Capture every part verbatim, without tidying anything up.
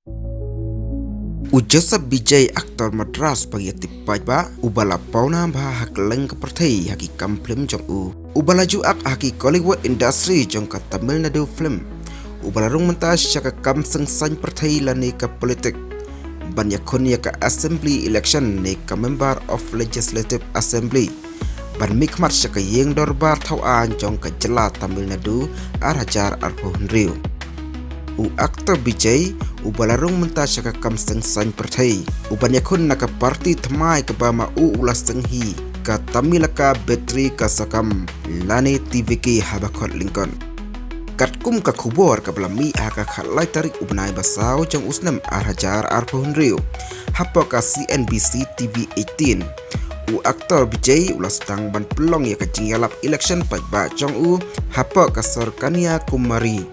U Joseph Vijay, actor Madras ba ngi ïatip paidbah, uba la pawnam bha ha kylleng ka pyrthei ha ki kam film jong u, uba la ju ak ha ki Kollywood industry jong ka Tamil Nadu film, uba la rung mynta sha ka kam seng saiñ pyrthei lane ka politik ban ïakhun ïa ka assembly election ne ka member of legislative assembly ban mihkhmat sha ka ïing dorbar thaw aiñ jong ka jylla Tamil Nadu ar hajar arphew hynriew. U actor Vijay, uba la rung mynta sha ka kam seng saiñ pyrthei, uban ïakhun na ka party thymmai kaba ma u u la seng hi, ka Tamilaka Vetri Kazhagam lane T V K haba khot lyngkot. Katkum ka khubor kaba la mih ha ka khatlai tarik u bnai ba saw jong u snem ar hajar arphew hynriew hapoh ka C N B C T V eighteen, u actor Vijay u la sdang ban pynlong ïa ka jingïalap election paidbah jong u hapoh ka sor Kanyakumari.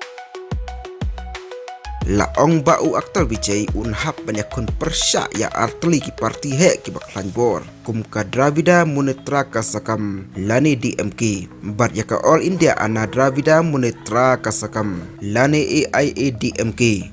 La ong ba u actor Vijay un hap ban ïakhun pyrshah ïa artylli ki party heh kiba khlaiñ bor, kum ka Dravida Munnetra Kazhagam lane D M K, bad ïa ka All India Anna Dravida Munnetra Kazhagam lane A I A D M K.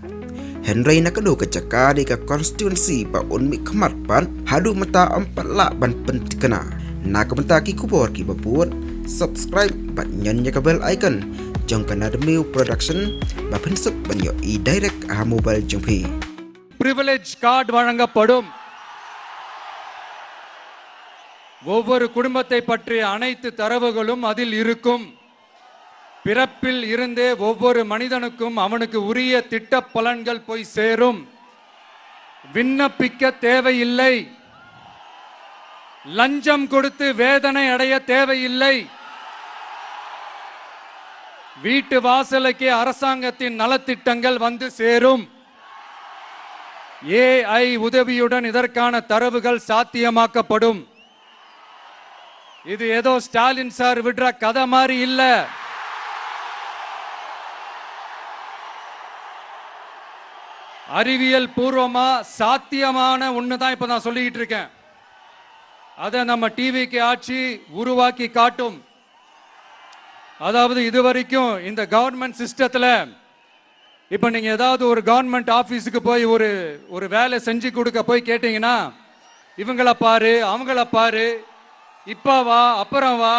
Hynrei na kano ka jaka ne ka constituency ba un mihkhmat pat, haduh mynta ym pat lah ban pynthikna. Na ka bynta ki khubor kiba bud, subscribe bad ñion ïa ka bell icon jong ka Nadmew Production ba phin suk ban ïohi direct ha mobile jong phi. பிரிவிலேஜ் கார்டு வழங்கப்படும். ஒவ்வொரு குடும்பத்தை பற்றிய அனைத்து தரவுகளும் அதில் இருக்கும். பிறப்பில் இருந்தே ஒவ்வொரு மனிதனுக்கும் அவனுக்கு உரிய திட்ட பலன்கள் போய் சேரும். விண்ணப்பிக்க தேவையில்லை. லஞ்சம் கொடுத்து வேதனை அடைய தேவையில்லை. வீட்டு வாசலுக்கே அரசாங்கத்தின் நலத்திட்டங்கள் வந்து சேரும். ஏ ஐ உதவியுடன் இதற்கான தரவுகள் சாத்தியமாக்கப்படும். இது ஏதோ ஸ்டாலின் சார் விடுற கதை மாதிரி இல்ல. அறிவியல் பூர்வமா சாத்தியமான ஒண்ணு தான் இப்ப நான் சொல்லிக்கிட்டு இருக்கேன். அதை நம்ம டி வி கே ஆட்சி உருவாக்கி காட்டும். அதாவது, இது வரைக்கும் இந்த கவர்மெண்ட் சிஸ்டத்துல, இப்ப நீங்க ஏதாவது ஒரு கவர்மெண்ட் ஆபீஸுக்கு போய் ஒரு ஒரு வேலை செஞ்சு கொடுக்க போய் கேட்டீங்கன்னா, இவங்கள பாரு, அவங்கள பாரு, இப்ப வா, அப்புறம் வா,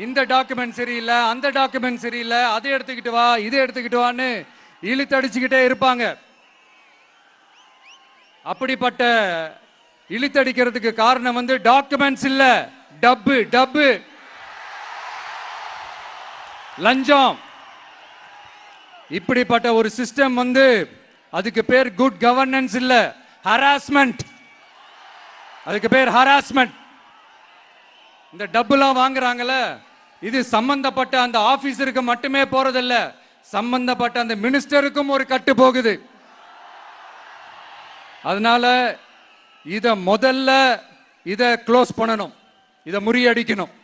இந்த டாக்குமெண்ட் சரியில்லை, அந்த டாக்குமெண்ட் சரியில்லை, அதை எடுத்துக்கிட்டு வா, இதை எடுத்துக்கிட்டு வான்னு இழுத்தடிச்சுக்கிட்டே இருப்பாங்க. அப்படிப்பட்ட இழுத்தடிக்கிறதுக்கு காரணம் வந்து டாக்குமெண்ட்ஸ் இல்ல, டப்பு, டப்பு, லஞ்சம். இப்படிப்பட்ட ஒரு சிஸ்டம் வந்து, அதுக்கு பேர் குட் கவர்னன்ஸ் இல்ல, ஹராஸ்மெண்ட். அதுக்கு பேர் ஹராஸ்மெண்ட். இந்த டப்புலாம் வாங்குறாங்கல்ல, இது சம்பந்தப்பட்ட அந்த ஆபீசருக்கு மட்டுமே போறதில்ல, சம்பந்தப்பட்ட அந்த மினிஸ்டருக்கும் ஒரு கட்டு போகுது. அதனால இத, முதல்ல இத க்ளோஸ் பண்ணணும், இத முறியடிக்கணும்.